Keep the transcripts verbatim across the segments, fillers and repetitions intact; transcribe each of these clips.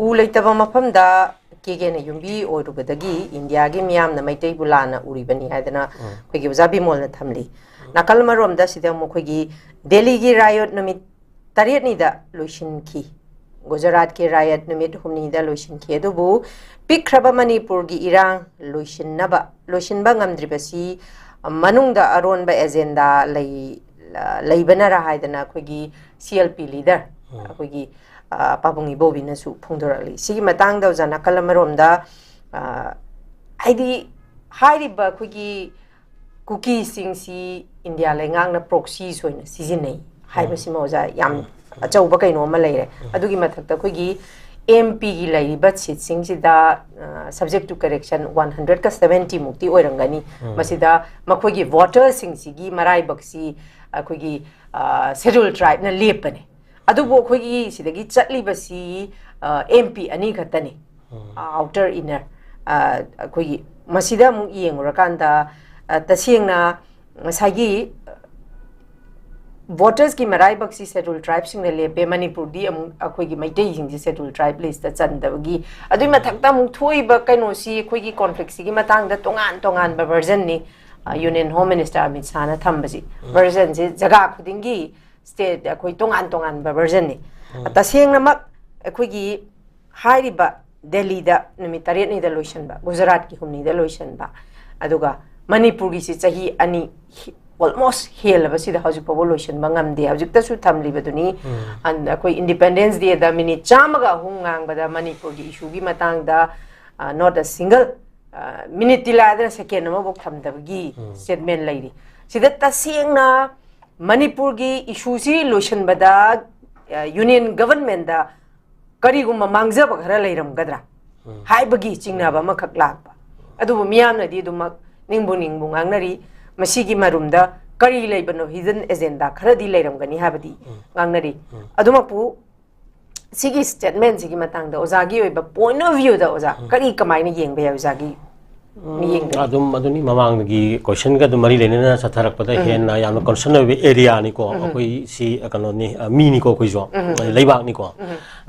ꯎꯄꯨ ꯂꯩꯇꯕ ꯃꯐꯝꯗ ꯀꯦꯒꯦꯅ ꯌꯨꯝꯕꯤ ꯑꯣꯏꯔꯨꯕꯗꯒꯤ ꯏꯟꯗꯤꯌꯥꯒꯤ ꯃꯤꯌꯥꯝꯅ ꯃꯩꯇꯩꯕꯨ ꯂꯥꯟꯅ ꯎꯔꯤꯕꯅꯤ ꯍꯥꯏꯗꯅ ꯑꯩꯈꯣꯏꯒꯤ ꯑꯣꯖꯥ ꯕꯤꯃꯣꯜꯅ ꯊꯝꯂꯤ꯫ ꯅꯥꯀꯜ ꯑꯃꯔꯣꯝꯗ ꯁꯤꯗ ꯑꯃꯨꯛ ꯑꯩꯈꯣꯏꯒꯤ ꯗꯦꯜꯂꯤꯒꯤ ꯔꯥꯌꯣꯠ ꯅꯨꯃꯤꯠ ꯇꯔꯦꯠꯅꯤꯗ ꯂꯣꯏꯁꯤꯟꯈꯤ꯫ ꯒꯨꯖꯔꯥꯠꯀꯤ ꯔꯥꯌꯠ ꯅꯨꯃꯤꯠ ꯍꯨꯝꯅꯤꯗ ꯂꯣꯏꯁꯤꯟꯈꯤ꯫ ꯑꯗꯨꯕꯨ ꯄꯤꯛꯈ꯭ꯔꯕ ꯃꯅꯤꯄꯨꯔꯒꯤ ꯏꯔꯥꯡ ꯂꯣꯏꯁꯤꯟꯅꯕ, ꯂꯣꯏꯁꯤꯟꯕ ꯉꯝꯗ꯭ꯔꯤꯕꯁꯤ ꯃꯅꯨꯡꯗ ꯑꯔꯣꯟꯕ ꯑꯦꯖꯦꯟꯗꯥ ꯂꯩ-, ꯂꯩꯕꯅꯔꯥ ꯍꯥꯏꯗꯅ ꯑꯩꯈꯣꯏꯒꯤ ꯁꯤ ꯑꯦꯜ ꯄꯤ ꯂꯤꯗꯔ, ꯎꯝ꯫ ꯑꯩꯈꯣꯏꯒꯤ, ꯑ, ꯄꯥꯕꯨꯡ ꯏꯕꯣꯕꯤꯅꯁꯨ ꯐꯣꯡꯗꯣꯔꯛꯂꯤ꯫ ꯁꯤꯒꯤ ꯃꯇꯥꯡꯗ ꯑꯣꯖꯥ ꯅꯥꯀꯜ ꯑꯃꯔꯣꯝꯗ, ꯑ, ꯍꯥꯏꯗꯤ ꯍꯥꯏꯔꯤꯕ ꯑꯩꯈꯣꯏꯒꯤ ꯀꯨꯀꯤꯁꯤꯡꯁꯤ ꯏꯟꯗꯤꯌꯥ ꯂꯩꯉꯥꯛꯅ proxies ꯑꯣꯏꯅ ꯁꯤꯖꯤꯟꯅꯩ ꯍꯥꯏꯕꯁꯤꯃ ꯑꯣꯖꯥ ꯌꯥꯝ ꯑꯆꯧꯕ ꯀꯩꯅꯣ ꯑꯃ ꯂꯩꯔꯦ꯫ ꯑꯗꯨꯒꯤ ꯃꯊꯛꯇ ꯑꯩꯈꯣꯏꯒꯤ ꯑꯦꯝ ꯄꯤꯒꯤ ꯂꯩꯔꯤꯕ ꯁꯤꯠꯁꯤꯡꯁꯤꯗ, ꯑ, subject to correction one hundred seventy ꯃꯨꯛꯇꯤ ꯑꯣꯏꯔꯝꯒꯅꯤ꯫ ꯎꯝ꯫ ꯃꯁꯤꯗ ꯃꯈꯣꯏꯒꯤ ꯚꯣꯇꯔꯁꯤꯡꯁꯤꯒꯤ ꯃꯔꯥꯏꯕꯛꯁꯤ ꯑꯩꯈꯣꯏꯒꯤ, ꯑ, ꯁꯦꯗ꯭ꯌꯨꯜ ꯇ꯭ꯔꯥꯏꯕꯅ ꯂꯦꯞꯄꯅꯦ꯫ ꯑꯗꯨꯕꯨ ꯑꯩꯈꯣꯏꯒꯤ ꯁꯤꯗꯒꯤ ꯆꯠꯂꯤꯕꯁꯤ, ꯑ, ꯑꯦꯝ ꯄꯤ ꯑꯅꯤ ꯈꯛꯇꯅꯤ꯫ ꯎꯝ꯫ ꯑꯥꯎꯇꯔ ꯏꯟꯅꯔ, ꯑ, ꯑꯩꯈꯣꯏꯒꯤ ꯃꯁꯤꯗ ꯑꯃꯨꯛ ꯌꯦꯡꯉꯨꯔꯀꯥꯟꯗ, ꯑ, ꯇꯁꯦꯡꯅ ꯉꯁꯥꯏꯒꯤ ꯚꯣꯇꯔꯁꯀꯤ ꯃꯔꯥꯏꯕꯛꯁꯤ ꯁꯦꯗ꯭ꯌꯨꯜ ꯇ꯭ꯔꯥꯏꯕꯁꯤꯡꯅ ꯂꯦꯞꯄꯦ꯫ ꯃꯅꯤꯄꯨꯔꯗꯤ ꯑꯃꯨꯛ ꯑꯩꯈꯣꯏꯒꯤ ꯃꯩꯇꯩꯁꯤꯡꯁꯤ ꯁꯦꯗ꯭ꯌꯨꯜ ꯇ꯭ꯔꯥꯏꯕ ꯂꯤꯁꯇ ꯆꯟꯗꯕꯒꯤ, ꯑꯗꯨꯒꯤ ꯃꯊꯛꯇ ꯑꯃꯨꯛ ꯊꯣꯛꯏꯕ ꯀꯩꯅꯣꯁꯤ, ꯑꯩꯈꯣꯏꯒꯤ ꯀꯣꯟꯐ꯭ꯂꯤꯛꯁꯤꯒꯤ ꯃꯇꯥꯡꯗ ꯇꯣꯉꯥꯟ ꯇꯣꯉꯥꯟꯕ ꯚꯔꯖꯟꯅꯤ꯫ ꯑ, ꯌꯨꯅꯤꯌꯟ ꯍꯣꯝ ꯃꯤꯅꯤꯁꯇꯔ ꯑꯃꯤꯠ ꯁꯥꯍꯅ ꯊꯝꯕꯁꯤ, ꯎꯝ꯫ ꯚꯔꯖꯟꯁꯤ ꯖꯒꯥ ꯈꯨꯗꯤꯡꯒꯤ ꯁ꯭ꯇꯦꯠ ꯑꯩꯈꯣꯏ ꯇꯣꯉꯥꯟ ꯇꯣꯉꯥꯟꯕ ꯚꯔꯖꯟꯅꯤ꯫ ꯎꯝ꯫ ꯇꯁꯦꯡꯅꯃꯛ ꯑꯩꯈꯣꯏꯒꯤ ꯍꯥꯏꯔꯤꯕ ꯗꯦꯜꯂꯤꯗ ꯅꯨꯃꯤꯠ ꯇꯔꯦꯠꯅꯤꯗ ꯂꯣꯏꯁꯤꯟꯕ, ꯒꯨꯖꯔꯥꯠꯀꯤ ꯍꯨꯝꯅꯤꯗ ꯂꯣꯏꯁꯤꯟꯕ, ꯑꯗꯨꯒ ꯃꯅꯤꯄꯨꯔꯒꯤꯁꯤ ꯆꯍꯤ ꯑꯅꯤ ꯍꯤ-, almost ꯍꯦꯜꯂꯕꯁꯤꯗ ꯍꯧꯖꯤꯛ ꯐꯥꯎꯕ ꯂꯣꯏꯁꯤꯟꯕ ꯉꯝꯗꯦ꯫ ꯍꯧꯖꯤꯛꯇꯁꯨ ꯊꯝꯂꯤꯕꯗꯨꯅꯤ꯫ ꯎꯝ꯫ ꯑꯟ-, ꯑꯩꯈꯣꯏ ꯏꯟꯗꯤꯄꯦꯟꯗꯦꯟꯁ ꯗꯦꯗ ꯃꯤꯅꯤꯠ ꯆꯥꯝꯃꯒ ꯑꯍꯨꯝ ꯉꯥꯡꯕꯗ ꯃꯅꯤꯄꯨꯔꯒꯤ ꯏꯁꯨꯒꯤ ꯃꯇꯥꯡꯗ, ꯑ, not a single, ꯑ, ꯃꯤꯅꯤꯠꯇꯤ ꯂꯥꯏꯗꯅ ꯁꯦꯀꯦꯟ ꯑꯃꯐꯥꯎ ꯊꯝꯗꯕꯒꯤ ꯎꯝ꯫ ꯁ꯭ꯇꯦꯠꯃꯦꯟ ꯂꯩꯔꯤ꯫ ꯁꯤꯗ ꯇꯁꯦꯡꯅ ꯃꯅꯤꯄꯨꯔꯒꯤ ꯏꯁꯨꯁꯤ ꯂꯣꯏꯁꯤꯟꯕꯗ, ꯑ, ꯌꯨꯅꯤꯌꯟ ꯒꯚꯔꯟꯃꯦꯟꯗ ꯀꯔꯤꯒꯨꯝꯕ ꯃꯥꯡꯖꯕ ꯈꯔ ꯂꯩꯔꯝꯒꯗ꯭ꯔꯥ ꯎꯝ꯫ ꯍꯥꯏꯕꯒꯤ ꯆꯤꯡꯅꯕ ꯑꯃꯈꯛ ꯂꯥꯛꯄ꯫ ꯑꯗꯨꯕꯨ ꯃꯤꯌꯥꯝꯅꯗꯤ ꯑꯗꯨꯃꯛ ꯅꯤꯡꯕꯨ ꯅꯤꯡꯕꯨ ꯉꯥꯡꯅꯔꯤ꯫ ꯃꯁꯤꯒꯤ ꯃꯔꯨꯝꯗ ꯀꯔꯤ ꯂꯩꯕꯅꯣ, ꯍꯤꯗꯟ ꯑꯦꯖꯦꯟꯗꯥ ꯈꯔꯗꯤ ꯂꯩꯔꯝꯒꯅꯤ ꯍꯥꯏꯕꯗꯤ ꯎꯝ꯫ ꯉꯥꯡꯅꯔꯤ꯫ ꯎꯝ꯫ ꯑꯗꯨꯃꯛꯄꯨ ꯁꯤꯒꯤ ꯁ꯭ꯇꯦꯠꯃꯦꯟꯁꯤꯒꯤ ꯃꯇꯥꯡꯗ ꯑꯣꯖꯥꯒꯤ ꯑꯣꯏꯕ point of viewꯗ ꯑꯣꯖꯥ ꯎꯝ꯫ ꯀꯔꯤ ꯀꯃꯥꯏꯅ ꯌꯦꯡꯕ ꯌꯥꯏ ꯑꯣꯖꯥꯒꯤ? ꯃꯤꯠꯌꯦꯡꯗꯒꯤ? ꯑꯗꯨꯝ ꯑꯗꯨꯅꯤ, ꯃꯃꯥꯡꯗꯒꯤ questionꯒ ꯑꯗꯨꯝ ꯃꯔꯤ ꯂꯩꯅꯅ ꯆꯠꯊꯔꯛꯄꯗ ꯍꯦꯟꯅ ꯌꯥꯝꯅ concern ꯑꯣꯏꯕ areaꯅꯤꯀꯣ꯫ ꯑꯩꯈꯣꯏ ꯁꯤ, ꯑ, ꯀꯩꯅꯣꯅꯤ, ꯑ, ꯃꯤꯅꯤꯀꯣ ꯑꯩꯈꯣꯏꯁꯨ, ꯑ, ꯂꯩꯕꯥꯛꯅꯤꯀꯣ꯫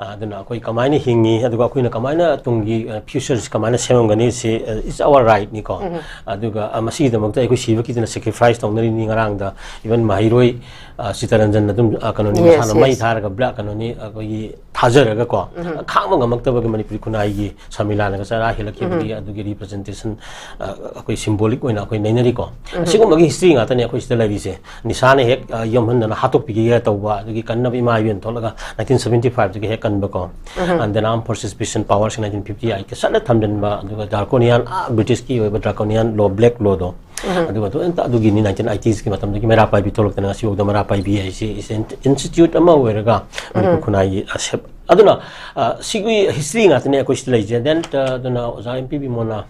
ꯑ, ꯑꯗꯨꯅ ꯑꯩꯈꯣꯏ ꯀꯃꯥꯏꯅ ꯍꯤꯡꯉꯤ, ꯑꯗꯨꯒ ꯑꯩꯈꯣꯏꯅ ꯀꯃꯥꯏꯅ ꯇꯨꯡꯒꯤ, ꯑ, futureꯁꯤ ꯀꯃꯥꯏꯅ ꯁꯦꯝꯃꯝꯒꯅꯤ, ꯁꯤ, ꯑ, it's our rightꯅꯤꯀꯣ꯫ ꯑꯗꯨꯒ, ꯑ, ꯃꯁꯤꯒꯤꯗꯃꯛꯇ ꯑꯩꯈꯣꯏ ꯁꯤꯕꯒꯤꯗꯅ sacrifice ꯇꯧꯅꯔꯤꯅꯤ꯫ ꯉꯔꯥꯡꯗ even ꯃꯍꯩꯔꯣꯏ, ꯑ, ꯆꯤꯇꯔꯟꯖꯟ ꯑꯗꯨꯝ, ꯑ, ꯀꯩꯅꯣꯅꯤ, ꯃꯁꯥꯅ ꯃꯩ ꯊꯥꯔꯒ black ꯀꯩꯅꯣꯅꯤ, ꯑꯩꯈꯣꯏꯒꯤ ꯊꯥꯖꯔꯒꯀꯣ, ꯈꯥꯡꯕ ꯉꯝꯃꯛꯇꯕꯒꯤ ꯃꯅꯤꯄꯨꯔꯤ ꯈꯨꯟꯅꯥꯏꯒꯤ ꯁꯃꯤꯂꯥꯅꯒ ꯆꯔꯥ ꯍꯦꯜꯂꯛꯈꯤꯕꯒꯤ ꯑꯗꯨꯒꯤ representation, ꯑ, ꯑꯩꯈꯣꯏ symbolic ꯑꯣꯏꯅ ꯑꯩꯈꯣꯏ ꯅꯩꯅꯔꯤꯀꯣ꯫ ꯑꯁꯤꯒꯨꯝꯕꯒꯤ history ꯉꯥꯛꯇꯅꯦ ꯑꯩꯈꯣꯏ ꯁꯤꯗ ꯂꯩꯔꯤꯁꯦ꯫ ꯅꯤꯁꯥꯅ ꯍꯦꯛ, ꯑ, ꯌꯣꯝꯍꯟꯗꯅ ꯍꯥꯠꯇꯣꯛꯄꯤꯒꯦ ꯇꯧꯕ, ꯑꯗꯨꯒꯤ ꯀꯟꯅꯕ ꯏꯃꯥ ꯏꯕꯦꯟ ꯊꯣꯛꯂꯒ nineteen seventy fiveꯇꯒꯤ ꯍꯦꯛ ꯀꯟꯕꯀꯣ꯫ And then Armed Forces Peace and Powersꯀꯤ nineteen fifty eightꯀ ꯆꯠꯅ ꯊꯝꯖꯤꯟꯕ, ꯑꯗꯨꯒ draconian, ꯑ, Britishꯀꯤ ꯑꯣꯏꯕ draconian law, black lawꯗꯣ, ꯑꯗꯨꯒ ꯑꯗꯨ ꯑꯝꯇ ꯑꯗꯨꯒꯤꯅꯤ, nineteen eightiesꯀꯤ ꯃꯇꯝꯗꯒꯤ ꯃꯩꯔꯥ ꯄꯥꯏꯕꯤ ꯊꯣꯛꯂꯛꯇꯅ ꯉꯁꯤꯐꯥꯎꯗ ꯃꯩꯔꯥ ꯄꯥꯏꯕꯤ ꯍꯥꯏꯁꯤ is an institute ꯑꯃ ꯑꯣꯏꯔꯒ ꯃꯅꯤꯄꯨꯔ ꯈꯨꯟꯅꯥꯏꯒꯤ ꯑꯁꯦꯞ-, ꯑꯗꯨꯅ, ꯑ, ꯁꯤꯒꯤ history ꯉꯥꯛꯇꯅꯦ ꯑꯩꯈꯣꯏ ꯁꯤꯗ ꯂꯩꯖꯦ꯫ Then, ꯑ, ꯑꯗꯨꯅ ꯑꯣꯖꯥ ꯑꯦꯝ ꯄꯤ ꯕꯤꯃꯣꯜꯅ,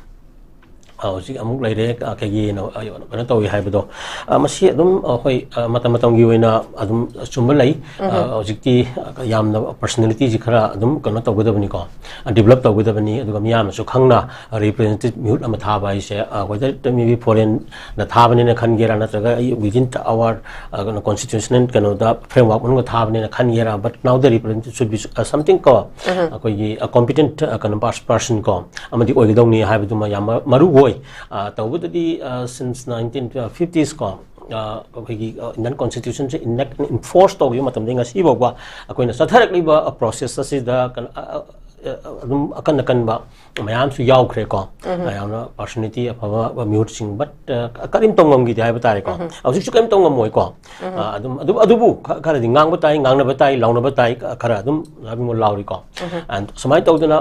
ꯑ, ꯍꯧꯖꯤꯛ ꯑꯃꯨꯛ ꯂꯩꯔꯦ, ꯑ, ꯀꯩꯒꯤꯅꯣ, ꯑ, ꯀꯩꯅꯣ ꯇꯧꯏ ꯍꯥꯏꯕꯗꯣ, ꯑ, ꯃꯁꯤ ꯑꯗꯨꯝ, ꯑ, ꯍꯣꯏ, ꯑ, ꯃꯇꯝ ꯃꯇꯝꯒꯤ ꯑꯣꯏꯅ ꯑꯗꯨꯝ ꯑꯆꯨꯝꯕ ꯂꯩ꯫ ꯑ, ꯍꯧꯖꯤꯛꯇꯤ, ꯑ, ꯌꯥꯝꯅ personalityꯁꯤ ꯈꯔ ꯑꯗꯨꯝ ꯀꯩꯅꯣ ꯇꯧꯒꯗꯕꯅꯤꯀꯣ, ꯑ, develop ꯇꯧꯒꯗꯕꯅꯤ꯫ ꯑꯗꯨꯒ ꯃꯤꯌꯥꯝꯅꯁꯨ ꯈꯪꯅ representative ꯃꯤꯍꯨꯠ ꯑꯃ ꯊꯥꯕ ꯍꯥꯏꯁꯦ, ꯑ, whether maybe foreignꯅ ꯊꯥꯕꯅꯦꯅ ꯈꯟꯒꯦꯔꯥ, ꯅꯠꯇ꯭ꯔꯒ ꯑꯩ within our, ꯑ, ꯀꯩꯅꯣ, constitutional ꯀꯩꯅꯣꯗ framework ꯃꯅꯨꯡꯗ ꯊꯥꯕꯅꯦꯅ ꯈꯟꯒꯦꯔꯥ, but now the representative should be, ꯑ, something ꯀꯣ, ꯑꯩꯈꯣꯏꯒꯤ, ꯑ, competent, ꯑ, ꯀꯩꯅꯣ, pers-, person ꯀꯣ, ꯑꯃꯗꯤ ꯑꯣꯏꯒꯗꯧꯅꯤ ꯍꯥꯏꯕꯗꯨꯃ ꯌꯥꯝ ꯃ-, ꯃꯔꯨ ꯑꯣꯏ꯫ ꯑ, ꯇꯧꯕꯗꯗꯤ, ꯑ, since nineteen fifties ꯀꯣ, ꯑ, ꯑꯩꯈꯣꯏꯒꯤ, ꯑ, Indian Constitutionꯁꯦ enact, enforce ꯇꯧꯈꯤꯕ ꯃꯇꯝꯗꯒꯤ ꯉꯁꯤ ꯐꯥꯎꯕ ꯑꯩꯈꯣꯏꯅ ꯆꯠꯊꯔꯛꯂꯤꯕ, ꯑ, process ꯑꯁꯤꯗ ꯀꯩꯅꯣ, ꯑ, ꯑ, ꯑ, ꯑꯗꯨꯝ ꯑꯀꯟ ꯑꯀꯟꯕ ꯃꯌꯥꯝꯁꯨ ꯌꯥꯎꯈ꯭ꯔꯦꯀꯣ꯫ ꯌꯥꯝꯅ personality ꯑꯐꯕ ꯃꯤꯍꯨꯠꯁꯤꯡ, but, ꯑ, ꯀꯔꯤꯝ ꯇꯧ ꯉꯝꯈꯤꯗꯦ ꯍꯥꯏꯕ ꯇꯥꯔꯦꯀꯣ꯫ ꯍꯧꯖꯤꯛꯁꯨ ꯀꯔꯤꯝ ꯇꯧ ꯉꯝꯃꯣꯏꯀꯣ꯫ ꯑ, ꯑꯗꯨꯝ, ꯑꯗꯨ, ꯑꯗꯨꯕꯨ ꯈ-, ꯈꯔꯗꯤ ꯉꯥꯡꯕ ꯇꯥꯏ, ꯉꯥꯡꯅꯕ ꯇꯥꯏ, ꯂꯥꯎꯅꯕ ꯇꯥꯏ, ꯈ-, ꯈꯔ ꯑꯗꯨꯝ ꯂꯥꯎꯔꯤꯀꯣ꯫ And ꯁꯨꯃꯥꯏꯅ ꯇꯧꯗꯅ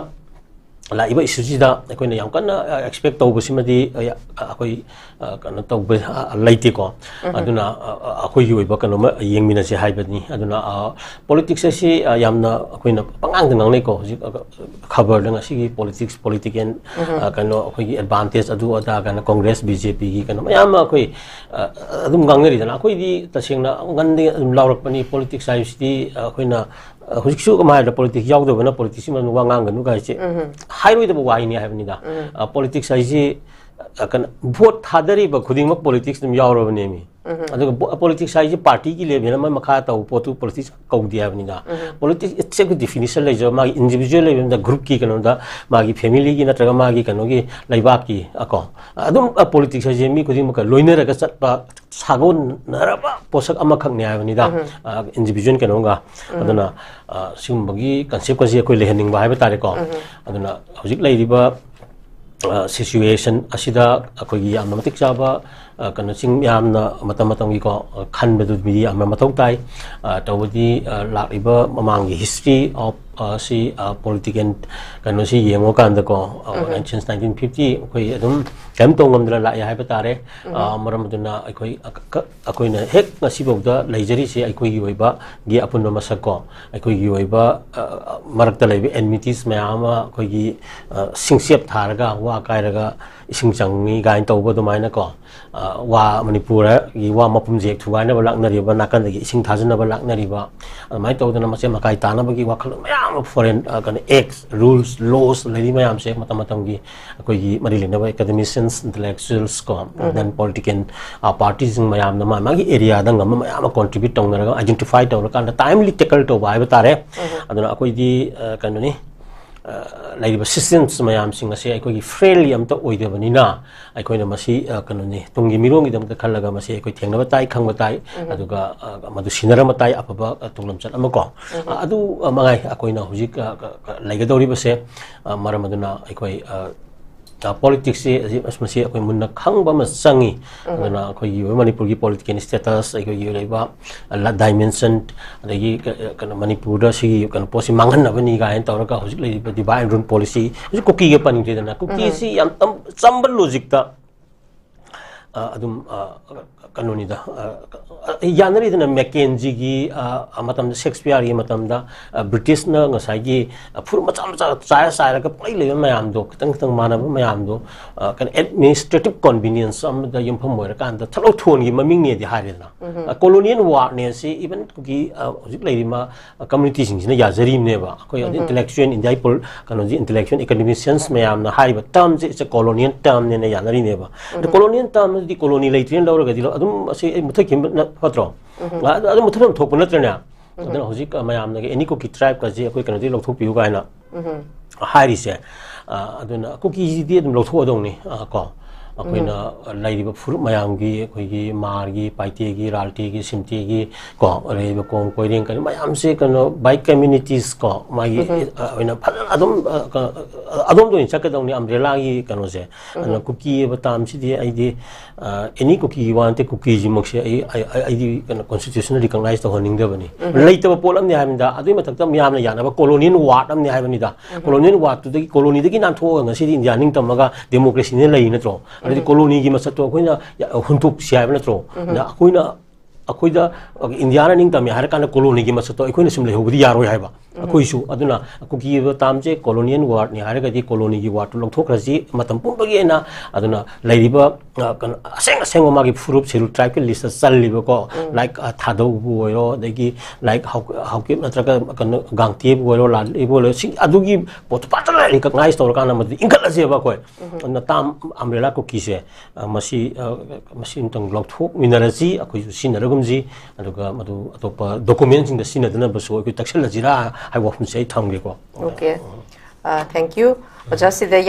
ꯂꯥꯛꯏꯕ issueꯁꯤꯗ ꯑꯩꯈꯣꯏꯅ ꯌꯥꯝ ꯀꯟꯅ, ꯑ, expect ꯇꯧꯕꯁꯤꯃꯗꯤ, ꯑ, ꯑ, ꯑꯩꯈꯣꯏ, ꯑ, ꯀꯩꯅꯣ ꯇꯧꯕ, ꯑ, ꯂꯩꯇꯦꯀꯣ꯫ ꯑꯗꯨꯅ, ꯑ, ꯑ, ꯑꯩꯈꯣꯏꯒꯤ ꯑꯣꯏꯕ ꯀꯩꯅꯣꯃ ꯌꯦꯡꯃꯤꯟꯅꯁꯦ ꯍꯥꯏꯕꯅꯤ꯫ ꯑꯗꯨꯅ, ꯑ, politics ꯑꯁꯤ, ꯑ, ꯌꯥꯝꯅ ꯑꯩꯈꯣꯏꯅ ꯄꯉꯥꯡꯗ ꯉꯥꯡꯅꯩꯀꯣ꯫ ꯍꯧꯖꯤꯛ, ꯑ, ꯈꯕꯔꯗ ꯉꯁꯤꯒꯤ politics, political, ꯑ, ꯀꯩꯅꯣ, ꯑꯩꯈꯣꯏꯒꯤ advantage ꯑꯗꯨ ꯑꯗꯥ ꯀꯥꯏꯅ Congress, BJPꯒꯤ ꯀꯩꯅꯣ ꯃꯌꯥꯝ ꯑꯃ ꯑꯩꯈꯣꯏ, ꯑ, ꯑꯗꯨꯝ ꯉꯥꯡꯅꯔꯤꯗꯅ꯫ ꯑꯩꯈꯣꯏꯗꯤ ꯇꯁꯦꯡꯅ ꯉꯟꯗꯒꯤ ꯑꯗꯨꯝ ꯂꯥꯎꯔꯛꯄꯅꯤ꯫ Politics ꯍꯥꯏꯕꯁꯤꯗꯤ, ꯑ, ꯑꯩꯈꯣꯏꯅ ꯑ, ꯍꯧꯖꯤꯛꯁꯨ ꯀꯃꯥꯏꯅ ꯍꯥꯏꯗ, ꯄꯣꯂꯤꯇꯤꯛꯁ ꯌꯥꯎꯗꯕꯅ ꯄꯣꯂꯤꯇꯤꯛꯁꯀꯤ ꯃꯔꯝꯗ ꯋꯥ ꯉꯥꯡꯒꯅꯨ ꯀꯥꯏꯁꯦ ꯍꯥꯏꯔꯣꯏꯗꯕ ꯋꯥꯍꯩꯅꯤ ꯍꯥꯏꯕꯅꯤꯗ꯫ ꯄꯣꯂꯤꯇꯤꯛꯁ ꯍꯥꯏꯁꯤ, ꯑ, ꯀꯩꯅꯣ, ꯚꯣꯠ ꯊꯥꯗꯔꯤꯕ ꯈꯨꯗꯤꯡꯃꯛ ꯄꯣꯂꯤꯇꯤꯛꯁ ꯑꯗꯨꯝ ꯌꯥꯎꯔꯕꯅꯦꯃꯤ꯫ ꯑꯗꯨꯒ ꯄꯣꯂꯤꯇꯤꯛꯁ ꯍꯥꯏꯁꯤ ꯄꯥꯔꯇꯤꯒꯤ ꯂꯦꯚꯦꯜ ꯑꯃ ꯃꯈꯥ ꯇꯧꯕ ꯄꯣꯠꯇꯨ ꯄꯣꯂꯤꯇꯤꯛꯁ ꯀꯧꯗꯦ ꯍꯥꯏꯕꯅꯤꯗ꯫ ꯄꯣꯂꯤꯇꯤꯛꯁ ꯏꯠꯁꯦꯜꯐ ꯗꯤꯐꯤꯅꯤꯁꯟ ꯂꯩꯖꯕ, ꯃꯥꯒꯤ ꯏꯟꯗꯤꯚꯤꯖꯨꯋꯦꯜ ꯂꯦꯚꯦꯜꯗ, ꯒ꯭ꯔꯨꯞꯀꯤ ꯀꯩꯅꯣꯗ, ꯃꯥꯒꯤ ꯐꯦꯃꯤꯂꯤꯒꯤ ꯅꯠꯇ꯭ꯔꯒ ꯃꯥꯒꯤ ꯀꯩꯅꯣꯒꯤ ꯂꯩꯕꯥꯛꯀꯤ, ꯑ, ꯀꯣ, ꯑꯗꯨꯝ, ꯑ, ꯄꯣꯂꯤꯇꯤꯛꯁ ꯍꯥꯏꯁꯦ ꯃꯤ ꯈꯨꯗꯤꯡꯃꯛꯀ ꯂꯣꯏꯅꯔꯒ ꯆꯠꯄ ꯁꯥꯒꯣꯟꯅꯔꯕ ꯄꯣꯠꯁꯛ ꯑꯃꯈꯛꯅꯤ ꯍꯥꯏꯕꯅꯤꯗ, ꯏꯟꯗꯤꯚꯤꯖꯨꯋꯦꯜ ꯀꯩꯅꯣꯒ꯫ ꯑꯗꯨꯅ, ꯑ, ꯁꯤꯒꯨꯝꯕꯒꯤ ꯀꯟꯁꯦꯞꯀꯁꯤ ꯑꯩꯈꯣꯏ ꯂꯩꯍꯟꯅꯤꯡꯕ ꯍꯥꯏꯕ ꯇꯥꯔꯦꯀꯣ꯫ ꯑꯗꯨꯅ ꯍꯧꯖꯤꯛ ꯂꯩꯔꯤꯕ, ꯑ, ꯁꯤꯆꯨꯋꯦꯁꯟ ꯑꯁꯤꯗ ꯑꯩꯈꯣꯏꯒꯤ ꯌꯥꯝꯅ ꯃꯇꯤꯛ ꯆꯥꯕ, ꯑ, ꯀꯩꯅꯣꯁꯤꯡ, ꯌꯥꯝꯅ ꯃꯇꯝ ꯃꯇꯝꯒꯤꯀꯣ, ꯑ, ꯈꯟꯕꯗꯨꯗꯤ ꯌꯥꯝꯅ ꯃꯊꯧ ꯇꯥꯏ꯫ ꯑ, ꯇꯧꯕꯗꯤ, ꯑ, ꯂꯥꯛꯂꯤꯕ ꯃꯃꯥꯡꯒꯤ ꯍꯤꯁꯇ꯭ꯔꯤ ꯑꯣꯐ, ꯑ, ꯁꯤ, ꯑ, ꯄꯣꯂꯤꯇꯤꯀꯦꯜ ꯀꯩꯅꯣꯁꯤ ꯌꯦꯡꯉꯨꯀꯥꯟꯗꯀꯣ, ꯑ, ꯅꯥꯏꯟꯇꯤꯟ ꯐꯤꯐꯇꯤ ꯑꯩꯈꯣꯏ ꯑꯗꯨꯝ ꯀꯔꯤꯝ ꯇꯧ ꯉꯝꯗꯅ ꯂꯥꯛꯑꯦ ꯍꯥꯏꯕ ꯇꯥꯔꯦ꯫ ꯑ, ꯃꯔꯝ ꯑꯗꯨꯅ ꯑꯩꯈꯣꯏ, ꯑ, ꯀ-, ꯑꯩꯈꯣꯏꯅ ꯍꯦꯛ ꯉꯁꯤꯐꯥꯎꯗ ꯂꯩꯖꯔꯤꯁꯦ ꯑꯩꯈꯣꯏꯒꯤ ꯑꯣꯏꯕꯒꯤ ꯑꯄꯨꯟꯕ ꯃꯁꯛ ꯀꯣ, ꯑꯩꯈꯣꯏꯒꯤ ꯑꯣꯏꯕ, ꯑ, ꯃꯔꯛꯇ ꯂꯩꯕ ꯑꯦꯟꯃꯤꯇꯤꯁ ꯃꯌꯥꯝ ꯑꯃ ꯑꯩꯈꯣꯏꯒꯤ, ꯑ, ꯁꯤꯡꯆꯦꯞ ꯊꯥꯔꯒ ꯋꯥ ꯀꯥꯏꯔꯒ ꯏꯁꯤꯡ ꯆꯪꯉꯤ ꯀꯥꯏꯅ ꯇꯧꯕ ꯑꯗꯨꯃꯥꯏꯅꯀꯣ, ꯑ, ꯋꯥ ꯃꯅꯤꯄꯨꯔꯒꯤ ꯋꯥ ꯃꯄꯨꯝꯁꯦ ꯍꯦꯛ ꯊꯨꯒꯥꯏꯅꯕ ꯂꯥꯛꯅꯔꯤꯕ, ꯅꯥꯀꯟꯗꯒꯤ ꯏꯁꯤꯡ ꯊꯥꯖꯤꯟꯅꯕ ꯂꯥꯛꯅꯔꯤꯕ, ꯑꯗꯨꯃꯥꯏꯅ ꯇꯧꯗꯅ ꯃꯆꯦꯠ ꯃꯀꯥꯏ ꯇꯥꯅꯕꯒꯤ ꯋꯥꯈꯜ ꯃꯌꯥꯝ ꯑꯃ ꯐꯣꯔꯦꯟ, ꯑ, ꯀꯩꯅꯣ, ꯑꯦꯛꯁ, ꯔꯨꯜꯁ, ꯂꯣꯁ ꯂꯩꯔꯤ ꯃꯌꯥꯝꯁꯦ ꯃꯇꯝ ꯃꯇꯝꯒꯤ ꯑꯩꯈꯣꯏꯒꯤ ꯃꯔꯤ ꯂꯩꯅꯕ ꯑꯦꯀꯥꯗꯦꯃꯤꯁꯤꯌꯟꯁ, ꯏꯟꯇꯦꯂꯦꯛꯆꯨꯋꯦꯜꯁ ꯀꯣ, ꯗꯦꯟ ꯄꯣꯂꯤꯇꯤꯀꯦꯜ, ꯑ, ꯄꯥꯔꯇꯤꯁꯤꯡ ꯃꯌꯥꯝꯅ ꯃꯥ-, ꯃꯥꯒꯤ ꯑꯦꯔꯤꯌꯥꯗ ꯉꯝꯕ ꯃꯌꯥꯝ ꯑꯃ ꯀꯣꯟꯇ꯭ꯔꯤꯕ꯭ꯌꯨꯠ ꯇꯧꯅꯔꯒ, ꯑꯥꯏꯗꯦꯟꯇꯤꯐꯥꯏ ꯇꯧꯔꯀꯥꯟꯗ ꯇꯥꯏꯝꯂꯤ ꯇꯦꯀꯜ ꯇꯧꯕ ꯍꯥꯏꯕ ꯇꯥꯔꯦ꯫ ꯑꯗꯨꯅ ꯑꯩꯈꯣꯏꯗꯤ, ꯑ, ꯀꯩꯅꯣꯅꯤ, ꯑ, ꯂꯩꯔꯤꯕ ꯁꯤꯁꯇꯦꯝꯁ ꯃꯌꯥꯝꯁꯤꯡ ꯑꯁꯦ ꯑꯩꯈꯣꯏꯒꯤ ꯐ꯭ꯔꯦꯟꯂꯤ ꯑꯝꯇ ꯑꯣꯏꯗꯕꯅꯤꯅ, ꯑꯩꯈꯣꯏꯅ ꯃꯁꯤ, ꯑ, ꯀꯩꯅꯣꯅꯤ, ꯇꯨꯡꯒꯤ ꯃꯤꯔꯣꯜꯒꯤꯗꯃꯛꯇ ꯈꯜꯂꯒ ꯃꯁꯤ ꯑꯩꯈꯣꯏ ꯊꯦꯡꯅꯕ ꯇꯥꯏ, ꯈꯪꯕ ꯇꯥꯏ, ꯑꯗꯨꯒ, ꯑ, ꯃꯗꯨ ꯁꯤꯟꯅꯔꯝꯕ ꯇꯥꯏ, ꯑꯐꯕ, ꯑ, ꯇꯨꯡꯂꯝꯆꯠ ꯑꯃ ꯀꯣ꯫ ꯑ, ꯑꯗꯨ, ꯑ, ꯃꯉꯥꯏ ꯑꯩꯈꯣꯏꯅ ꯍꯧꯖꯤꯛ, ꯑ, ꯀ-, ꯀ-, ꯂꯩꯒꯗꯧꯔꯤꯕꯁꯦ꯫ ꯑ, ꯃꯔꯝ ꯑꯗꯨꯅ ꯑꯩꯈꯣꯏ, ꯑ, ꯑ, ꯄꯣꯂꯤꯇꯤꯛꯁꯁꯦ ꯑꯁꯤ, ꯑꯁ, ꯃꯁꯤ ꯑꯩꯈꯣꯏ ꯃꯨꯟꯅ ꯈꯪꯕ ꯑꯃ ꯆꯪꯉꯤ꯫ ꯑꯗꯨꯅ ꯑꯩꯈꯣꯏꯒꯤ ꯑꯣꯏꯕ ꯃꯅꯤꯄꯨꯔꯒꯤ ꯄꯣꯂꯤꯇꯤꯀꯦꯜ ꯁ꯭ꯇꯦꯇꯁ, ꯑꯩꯈꯣꯏꯒꯤ ꯂꯩꯕ, ꯑ, ꯂ-, ꯗꯥꯏꯃꯦꯟꯁꯟ, ꯑꯗꯒꯤ ꯀ-, ꯀꯩꯅꯣ, ꯃꯅꯤꯄꯨꯔꯗ ꯁꯤꯒꯤ ꯀꯩꯅꯣ ꯄꯣꯠꯁꯤ ꯃꯥꯡꯍꯟꯅꯕꯅꯤ ꯀꯥꯏꯅ ꯇꯧꯔꯒ ꯍꯧꯖꯤꯛ ꯂꯩꯔꯤꯕ ꯗꯤꯚꯥꯏꯠ ꯑꯦꯟ ꯔꯨꯜ ꯄꯣꯂꯤꯁꯤ, ꯍꯧꯖꯤꯛ ꯀꯨꯀꯤꯒ ꯄꯟꯈꯤꯗꯅ, ꯀꯨꯀꯤꯁꯤ ꯌꯥꯝ ꯇꯝ-, ꯆꯝꯕ ꯂꯣꯖꯤꯛꯇ ꯑ, ꯑꯗꯨꯝ, ꯑ, ꯀꯩꯅꯣꯅꯤꯗ, ꯑ, ꯑ, ꯌꯥꯅꯔꯤꯗꯅ ꯃꯦꯀꯦꯟꯖꯤꯒꯤ, ꯑ, ꯃꯇꯝꯗ, ꯁꯦꯛꯁꯄꯤꯌꯔꯒꯤ ꯃꯇꯝꯗ, ꯑ, ꯕ꯭ꯔꯤꯇꯤꯁꯅ ꯉꯁꯥꯏꯒꯤ, ꯑ, ꯐꯨꯔꯨꯞ ꯃꯆꯥ ꯃꯆꯥ ꯆꯥꯏꯔ ꯆꯥꯏꯔꯒ ꯄꯪꯂꯩ ꯂꯩꯕ ꯃꯌꯥꯝꯗꯣ, ꯈꯤꯇꯪ ꯈꯤꯇꯪ ꯃꯥꯟꯅꯕ ꯃꯌꯥꯝꯗꯣ, ꯑ, ꯀꯩꯅꯣ, ꯑꯦꯗꯃꯤꯅꯤꯁꯇ꯭ꯔꯦꯇꯤꯚ ꯀꯣꯟꯚꯤꯅꯤꯌꯟꯁ ꯑꯃꯗ ꯌꯨꯝꯐꯝ ꯑꯣꯏꯔꯀꯥꯟꯗ ꯊꯕꯛ ꯊꯣꯟꯒꯤ ꯃꯃꯤꯡꯅꯦꯗꯤ ꯍꯥꯏꯔꯦꯗꯅ꯫ ꯑ, ꯀꯣꯂꯣꯅꯤꯌꯦꯜ ꯋꯥꯔꯅꯦ ꯁꯤ ꯏꯚꯟ ꯑꯩꯈꯣꯏꯒꯤ, ꯑ, ꯍꯧꯖꯤꯛ ꯂꯩꯔꯤꯕ, ꯑ, ꯀꯝꯃ꯭ꯌꯨꯅꯤꯇꯤꯁꯤꯡꯁꯤꯅ ꯌꯥꯖꯔꯤꯕꯅꯦꯕ꯫ ꯑꯩꯈꯣꯏ ꯍꯧꯖꯤꯛ ꯏꯟꯇꯦꯂꯦꯛꯆꯨꯋꯦꯜ, ꯏꯟꯗꯤꯌꯥꯒꯤ ꯄꯣꯜ-, ꯀꯩꯅꯣꯁꯤ, ꯏꯟꯇꯦꯂꯦꯛꯆꯨꯋꯦꯜ, ꯑꯦꯀꯥꯗꯦꯃꯤꯁꯤꯌꯟꯁ ꯃꯌꯥꯝꯅ ꯍꯥꯏꯔꯤꯕ ꯇꯔꯝꯁꯦ it's a colonial term ꯅꯦꯅ ꯌꯥꯅꯔꯤꯅꯦꯕ꯫ ꯑꯗꯣ ꯀꯣꯂꯣꯅꯤꯌꯦꯜ ꯇꯔꯝꯗꯤ ꯀꯣꯂꯣꯅꯤ ꯂꯩꯇ꯭ꯔꯦꯅ ꯂꯧꯔꯒꯗꯤ ꯂꯧ-, ꯑꯗꯨꯝ ꯑꯁꯤ ꯑꯩ ꯃꯨꯊꯠꯈꯤꯕꯅ ꯐꯠꯇ꯭ꯔꯣ? ꯑ-, ꯑꯗꯨ ꯃꯨꯊꯠꯐꯝ ꯊꯣꯛꯄ ꯅꯠꯇ꯭ꯔꯅꯦ? ꯑꯗꯨꯅ ꯍꯧꯖꯤꯛ, ꯑ, ꯃꯌꯥꯝꯅꯒ ꯑꯦꯅꯤ ꯀꯨꯀꯤ ꯇ꯭ꯔꯥꯏꯕꯀꯁꯦ ꯑꯩꯈꯣꯏ ꯀꯩꯅꯣꯗꯒꯤ ꯂꯧꯊꯣꯛꯄꯤꯌꯨ ꯀꯥꯏꯅ ꯍꯥꯏꯔꯤꯁꯦ꯫ ꯑ, ꯑꯗꯨꯅ ꯀꯨꯀꯤꯁꯤꯗꯤ ꯑꯗꯨꯝ ꯂꯧꯊꯣꯛꯑꯗꯧꯅꯤ, ꯑ, ꯀꯣ꯫ ꯑꯩꯈꯣꯏꯅ ꯂꯩꯔꯤꯕ ꯐꯨꯔꯨꯞ ꯃꯌꯥꯝꯒꯤ, ꯑꯩꯈꯣꯏꯒꯤ ꯃꯥꯔꯒꯤ, ꯄꯥꯏꯇꯦꯒꯤ, ꯔꯥꯜꯇꯦꯒꯤ, ꯁꯤꯝꯇꯦꯒꯤ, ꯀꯣ, ꯑꯗꯩ ꯀꯣꯝ, ꯀꯣꯏꯔꯦꯡ, ꯀꯩꯅꯣ ꯃꯌꯥꯝꯁꯦ ꯀꯩꯅꯣ by communities ꯀꯣ, ꯃꯥꯒꯤ, ꯑ, ꯑꯣꯏꯅ ꯐꯖꯅ ꯑꯗꯨꯝ, ꯑ, ꯀ-, ꯑꯗꯣꯝꯗ ꯑꯣꯏꯅ ꯆꯠꯀꯗꯧꯅꯤ ꯑꯝꯕ꯭ꯔꯦꯂꯥꯒꯤ ꯀꯩꯅꯣꯁꯦ꯫ ꯑꯗꯨꯅ ꯀꯨꯀꯤ ꯍꯥꯏꯕ ꯇꯥꯝꯁꯤꯗꯤ ꯑꯩꯗꯤ, ꯑ, ꯑꯦꯅꯤ ꯀꯨꯀꯤꯒꯤ ꯋꯥ ꯅꯠꯇꯦ, ꯀꯨꯀꯤꯁꯤꯃꯛꯁꯦ ꯑꯩ, ꯑꯩ, ꯑꯩ, ꯑꯩꯗꯤ ꯀꯩꯅꯣ, ꯀꯣꯟꯁꯇꯤꯇ꯭ꯌꯨꯁꯟꯅ ꯔꯤꯀꯣꯛꯅꯥꯏꯁ ꯇꯧꯍꯟꯅꯤꯡꯗꯕꯅꯤ꯫ ꯂꯩꯇꯕ ꯄꯣꯠ ꯑꯃꯅꯤ ꯍꯥꯏꯕꯅꯤꯗ꯫ ꯑꯗꯨꯒꯤ ꯃꯊꯛꯇ ꯃꯌꯥꯝꯅ ꯌꯥꯅꯕ ꯀꯣꯂꯣꯅꯤꯌꯦꯜ ꯋꯥꯔꯗ ꯑꯃꯅꯤ ꯍꯥꯏꯕꯅꯤꯗ꯫ ꯀꯣꯂꯣꯅꯤꯌꯦꯜ ꯋꯥꯔꯗꯇꯨꯗꯒꯤ, ꯀꯣꯂꯣꯅꯤꯗꯒꯤ ꯅꯥꯟꯊꯣꯛꯑꯒ ꯉꯁꯤꯗꯤ ꯏꯟꯗꯤꯌꯥ ꯅꯤꯡꯇꯝꯃꯒ ꯗꯦꯃꯣꯀ꯭ꯔꯦꯁꯤꯅ ꯂꯩꯔꯤ ꯅꯠꯇ꯭ꯔꯣ? ꯑꯗꯨꯗꯤ ꯀꯣꯂꯣꯅꯤꯒꯤ ꯃꯁꯛꯇꯣ ꯑꯩꯈꯣꯏꯅ ꯌꯥ-, ꯍꯨꯟꯇꯣꯛꯁꯤ ꯍꯥꯏꯕ ꯅꯠꯇ꯭ꯔꯣ? ꯑꯗ ꯑꯩꯈꯣꯏꯅ, ꯑꯩꯈꯣꯏꯗ ꯏꯟꯗꯤꯌꯥꯅ ꯅꯤꯡꯇꯝꯃꯦ ꯍꯥꯏꯔꯀꯥꯟꯗ ꯀꯣꯂꯣꯅꯤꯒꯤ ꯃꯁꯛꯇꯣ ꯑꯩꯈꯣꯏꯅ ꯁꯨꯝ ꯂꯩꯍꯧꯕꯗꯤ ꯌꯥꯔꯣꯏ ꯍꯥꯏꯕ꯫ ꯑꯩꯈꯣꯏꯁꯨ ꯑꯗꯨꯅ ꯀꯨꯀꯤ ꯍꯥꯏꯕ ꯇꯥꯝꯁꯦ ꯀꯣꯂꯣꯅꯤꯌꯦꯜ ꯋꯥꯔꯗꯅꯤ ꯍꯥꯏꯔꯒꯗꯤ ꯀꯣꯂꯣꯅꯤꯒꯤ ꯋꯥꯔꯗꯇꯨ ꯂꯧꯊꯣꯛꯈ꯭ꯔꯁꯤ ꯃꯇꯝ ꯄꯨꯝꯕꯒꯤ ꯑꯣꯏꯅ꯫ ꯑꯗꯨꯅ ꯂꯩꯔꯤꯕ, ꯑ, ꯀꯩꯅꯣ, ꯑꯁꯦꯡ ꯑꯁꯦꯡꯕ ꯃꯥꯒꯤ ꯐꯨꯔꯨꯞ ꯁꯦꯗꯨꯜ ꯇ꯭ꯔꯥꯏꯕꯀꯤ ꯂꯤꯁꯇ ꯆꯜꯂꯤꯕꯀꯣ, ꯂꯥꯏꯛ, ꯑ, ꯊꯥꯗꯧꯕꯨ ꯑꯣꯏꯔꯣ, ꯑꯗꯒꯤ ꯂꯥꯏꯛ ꯍꯥꯎ-, ꯍꯥꯎꯀꯤꯞ ꯅꯠꯇ꯭ꯔꯒ ꯀꯩꯅꯣ ꯒꯥꯡꯇꯦꯕꯨ ꯑꯣꯏꯔꯣ, ꯂꯥꯟꯂꯤꯕꯨ ꯑꯣꯏꯔꯣ, ꯁꯤ ꯑꯗꯨꯒꯤ ꯄꯣꯠꯇꯨ ꯐꯖꯅ ꯔꯤꯀꯣꯛꯅꯥꯏꯁ ꯇꯧꯔꯀꯥꯟꯗ ꯃꯗꯨꯗꯤ ꯏꯟꯈꯠꯂꯁꯦꯕ ꯑꯩꯈꯣꯏ꯫ ꯑꯗꯨꯅ ꯇꯥꯝ ꯑꯝꯕ꯭ꯔꯦꯂꯥ ꯀꯨꯀꯤꯁꯦ, ꯑ, ꯃꯁꯤ, ꯑ, ꯃꯁꯤ ꯑꯃꯨꯛꯇꯪ ꯂꯧꯊꯣꯛꯃꯤꯟꯅꯔꯁꯤ, ꯑꯩꯈꯣꯏꯁꯨ ꯁꯤꯖꯤꯟꯅꯔꯒꯨꯝꯁꯤ, ꯑꯗꯨꯒ ꯃꯗꯨ ꯑꯇꯣꯞꯄ ꯗꯣꯀꯨꯃꯦꯟꯁꯤꯡꯗ ꯁꯤꯖꯤꯟꯅꯗꯅꯕꯁꯨ ꯑꯩꯈꯣꯏ ꯇꯛꯁꯤꯜꯂꯁꯤꯔꯥ ꯍꯥꯏꯕ ꯋꯥꯐꯝꯁꯦ ꯑꯩ ꯊꯝꯒꯦꯀꯣ꯫ Okay. ꯑ, thank you꯫ ꯑꯣꯖꯥ, ꯁꯤꯗ